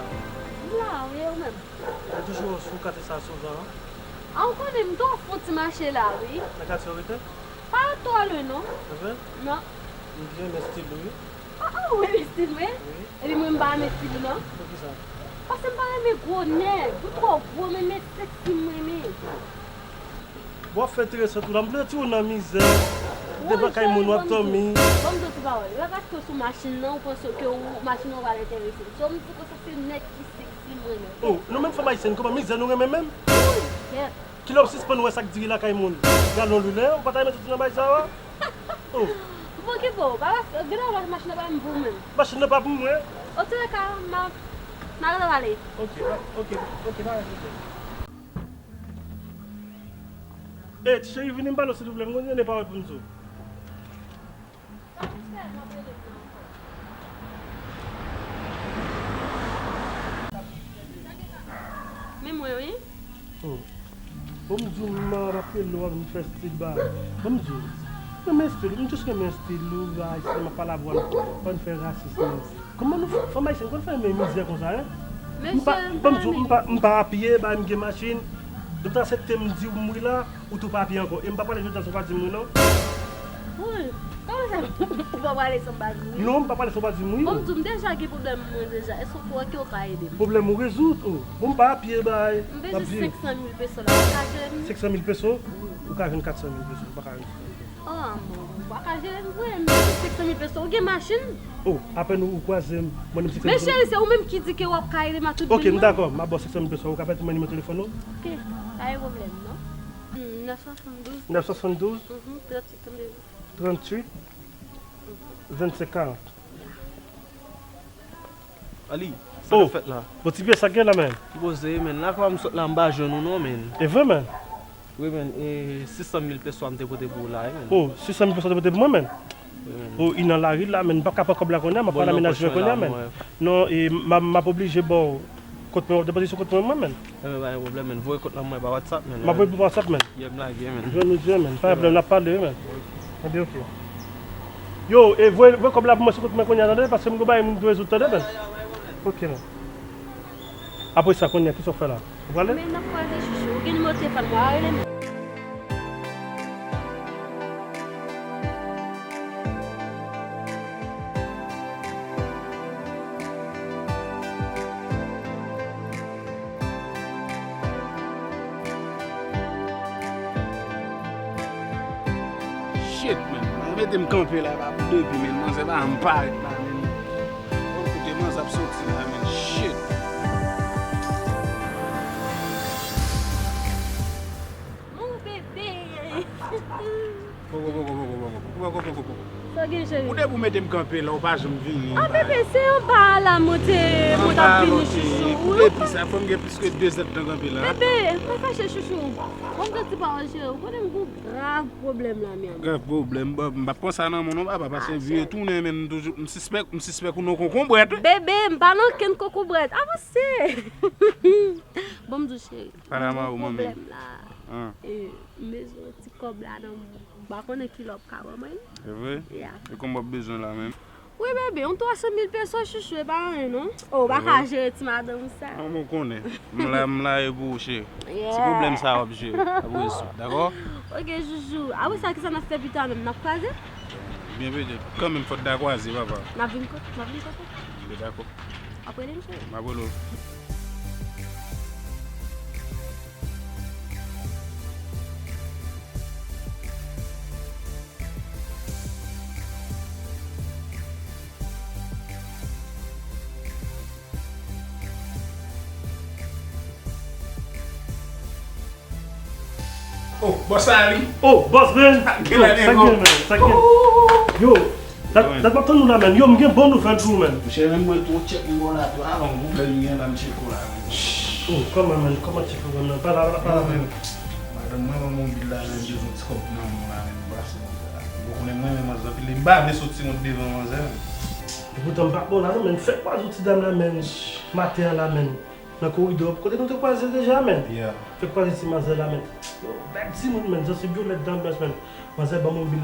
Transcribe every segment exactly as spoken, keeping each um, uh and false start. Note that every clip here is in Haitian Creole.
M la wi, ou menm? Ou toujou sou katye sa sou van an? A, ou konnen m tou fon ti mache la wi. Nan katye w rete? Pa twò lwen non. Se vre? Non. M byen renmen stil ou wi. A, a, ou renmen stil mwen? Wi. Epi mwen m pa renmen stil ou non. Poukisa? Paske m pa renmen gwo nèg. Ou twò gwo, men men seksi m renmen. Bon, w ap fè enteresan tou la. M vle di w nan mizè. Devan kay moun w ap dòmi. Ban m di w ti pawòl. Lè paske w sou machin nan, ou panse ke ou, machin nan pral enterese m. So, m di konsa se nèg ki seksi m renmen. Oh, nou menm fanm ayisyèn, kòman mizè nou renmen menm? Wi, kèt. Kilè w sispann wè sa k diri lakay moun? Galon lwil, ou pa ta renmen soti nan bagay sa yo a? Oh. Bon, ki bon, pa, pa, gen lè machin nan pa menm pou ou menm. Machin nan pa pou mwen. Antoulèka, m a, m a rale. Ok, ok, ok, pa gen pwoblèm. Ey, ti cheri, vini m pale w silvouplè, m gon dènye pawòl pou m di w. Men mwen, wi. Oh. Bon, m di w, m ap rele w, ap vin fè stil ba. Bon, m di w, renmen stil ou, m jis renmen stil ou, ba, si m ap pale avè w, pa vin fè rasis, non. Kòman nou fanm ayisyèn konn fè renmen mizè konsa, en? M pa, ban m di w, m pa, m pa apiye, ba, m gen machin. Depi w ta aksepte m di w m wi la, ou tou pa apiye ankò. E m pa prale jodi a san w pa di m wi non. Woy, kòman sa ou pa prale san w pa di m wi? Non, m pa prale san w pa di m wi. Bon, m di w, m deja gen pwoblèm mwen deja. Èske w kwè ke w ka ede m? Pwoblèm ou rezoud, oh. Bon, m pa apiye, bay. M bezwen senk san mil peso la, ou ka jere m? Senk san mil peso? Ou ka jwenn kat san mil peso, ou pa ka jwenn senk san mil peso. Oh, amour, ou pa ka jere m vre, m bezwen senk san mil peso. Ou gen machin? Oh, apèn ou, ou kwaze m, mande m senk san mil peso. Men cheri, se ou menm ki di ke w ap ka ede m a tout vin mwen. Ok, m dakò, m ap ba w senk san mil peso. Ou ka fè ti mwen nimewo telefòn ou? Ok, pa gen pwoblèm, non. Hmm, nèf swasanndouz. Nèf swasanndouz? Mhm, tranntuit, trannde. Tranntuit, vennsenk, karant. Ali, sa k ap fèt la? Bon, ti pye, sa k gen la, menn? Ki poze, menn? La kwa m sot la, m pa jwenn ou non, menn. E vre, menn? Wi, menn. E sis san mil peso a m te pote pou ou la, wi, menn. Oh, sis san mil peso w te pote pou mwen, menn? Wi, menn. Oh, li nan lari la, menn. M p ap ka pran kòb la kounye a, m ap pale a mennaj mwen kounye a, menn. Non, e m ap, m ap oblije ba w kont mwen, w ap depoze sou kont mwen, mwen, menn. Enben, pa gen pwoblèm, menn. Voye kont la mwen pa WhatsApp, menn. M ap voye pou WhatsApp, menn. Yeah, m lage, menn. Jwenn nou, jwenn, menn. Pa gen pwoblèm, n ap pale, wi, menn. Enben, ok. Yo, e voye, voye kòb la pou mwen sou kont mwen kounye a, tande, paske m gen bagay m dwe rezoud, tande, menn. Ok, menn. Apre sa, kounye a, kisa w fè la? Ou prale? Men n ap kwaze, chouchou. Ou gen nimewo telefòn mwen, a rele m. Shit, man. Mwen mete m kanpe la, pa pou depi, man. Manzè pa janm parèt la, man. Bon, kote manzè ap soti la, man. Shit. Mon bébé. Poko, poko, poko, poko, poko, poko, poko. Sa gen, cheri? Ou depi w mete m kanpe la, ou pa janm vini. Ah, bebe, se anba a la mwen te, mwen t ap vini, chouchou. Ou depi sa, fò m gen plis ke de zèdtan kanpe la. Bebe, pa fache, chouchou. Bon, m gen ti pawòl, cheri. Ou konnen m gon grav pwoblèm la, mi amor. Grav pwoblèm? Bon, m p ap pran sa nan men w non, papa, paske vye tounen, men m toujou, m sispèk, m sispèk ou nan konkonbrèt, wi. Bebe, m pa nan okenn konkonbrèt. Avanse. Bon, m di w, cheri. Pale a mari w, manmi. Pwoblèm la. E, m bezwen ti kòb la nan men w. M pa konnen kilè w ap ka ban mwen. E vre? Yeah. E konbyen w ap bezwen la menm? Wi, bebe, yon twa san mil peso, chouchou, e pa anyen, non. Oh, ou pa ka jere ti madanm sa. Non, mwen konnen. M la, m la e pou ou, cheri. Yeah. Ti pwoblèm sa w ap jere, w ap rezoud, dakò? Ok, chouchou. Apre sa, kisa n ap fè pita menm? N ap kwaze? Byen petèt. Kanmenm, fòk n ta kwaze, papa. N ap vin kote, n ap vin kote. Byen, dakò. W ap rele m, cheri? M ap rele w. Oh, bòs la li. Oh, bòs, man. Yo, sa gen, man? Sa gen? Yo, dat, dat m ap tann ou la, man. Yo, m gen bon nouvèl pou ou, man. Monchè, menm mwen tou, tchèk m bò la tou. Avan pwoblèm gen la, m tcheke w la, man. Oh, kòman, man? Kòman tcheke w, man? Pa la, pa la, pa la, man. Madanm mwen ban m yon bil la, men m bezwen ti kòb nan men w la, men m pase konsa. Ou konnen mwen renmen manzè anpil, e m pa vle soti wont devan manzè, men. Epoutan m pa bon la non, men fèk kwaze ti dam la, men maten an la, men nan koridò kote nou te kwaze deja, men fèk kwaze ti manzè la, men yon bèl timoun, men zanmi vyolèt dan blanch, men manzè ban m yon bil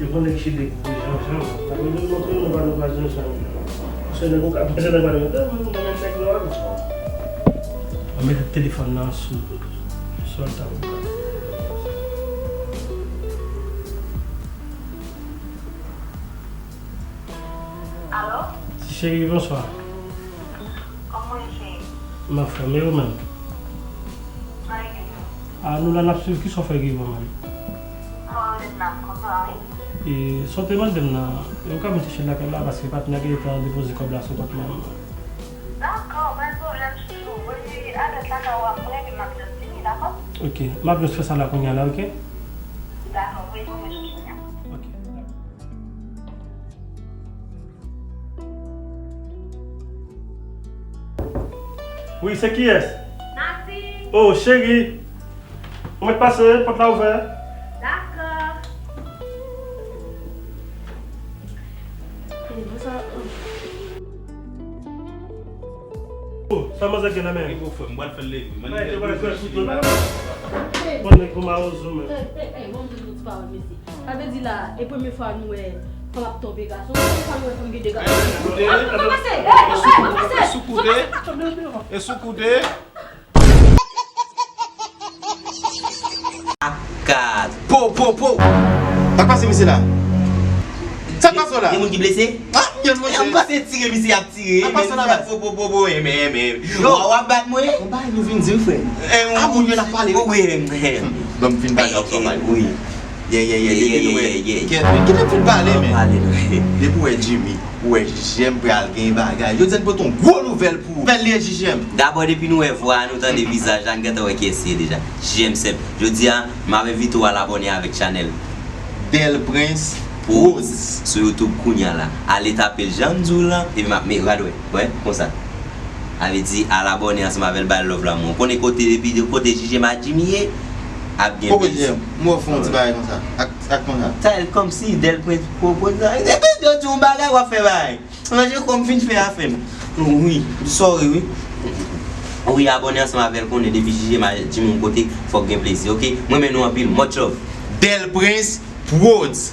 Yo konnen ki se dekouvri jan jan. Sa vle di montre nou pa nou pa jan jan. Se nèg ou ka pase nan pa nou. Mwen menm nèg nou an. Mwen mete telefòn nan sou sou alta. Alo? Ti cheri, bonswa. Kòman w ye, cheri? M anfòm, e ou menm? Mwen gen. A, nou la n ap swiv, kisa w fè rive, man? Mwen la, m kontan, wi. E sa w te mande m nan, e ou ka vin chèche l lakay la, paske patnè a gentan depoze kòb la sou kont mwen. Dakò, pa gen pwoblèm, chouchou. Voye adrès lakay ou a mwen, epi m ap just vini, dakò? Ok, m ap just fè sa la kounye a la, ok? Dakò, voye pou mwen, chouchou. Ok, dakò. Wi, se kiyès? Mati! Oh, cheri! Ou mèt pase, pòt la ouvè. Dakò. Oh, sa manzè gen nan men? Rivo frè m, m pral fè l leve. Mwen, yo pral fè kouto la. Bon, nèg pou mawozo, men. Ey, ey, ey, bon, m di nou ti pawòl, mesye. Sa vle di la, e premye fwa nou wè fanm ap tonbe gason. Premye fwa nou wè fanm gen de gason. Ey, koute. Pase, ey, ey, pase. E sou koute. E sou koute. Kat. Po, po, po. Sa k pase misye la? Sa k pase w la? Gen moun ki blese? Ah, gen moun se. Yon pase tire misye ap tire. Sa k pase w la, baz? Po, po, po, po, men, men, men. Yo. W ap bat mwen? Yon bagay nou vin di, frè. A, moun yo n ap pale. Wi, wi. Ban m fin pale ansanm ak ou. Wi. Yeah, yeah, yeah, depi nou wè. Kèt, men kite m fin pale, men. Depi w wè Jimmy, ou wè J J M pral gen bagay. Jodi a n pote yon gwo nouvèl pou ou. Nouvèl li ye, J J M. Dabò, depi nou wè vwa a, nou tande vizaj la, n gentan wè kiyès li ye deja. J J M senp. Jodi a, m ap envite w al abòne avèk chanèl Del Prince Prodz sou YouTube kounye a la. Ale tape l jan m di w lan, epi m ap met radwè. Wè, konsa. Sa vle di, al abòne ansanm avè l, bay love la, mon. Konnen kote, depi de kote J J M a Jimmy ye, ap gen plis. Poko J J M, m wè w fè yon ti bagay konsa. Ak, ak konsa. Sa, kòmsi Del Prince pwopozan. Depi yo di yon bagay, w ap fè bagay. Manje kò m fin fè afè m. Wi, sorry, wi. Wi, abòne ansanm avè l, konnen depi J J M a Jimmy yon kote, fòk gen plezi, ok? Mwen renmen nou anpil, much love. Del Prince Prodz.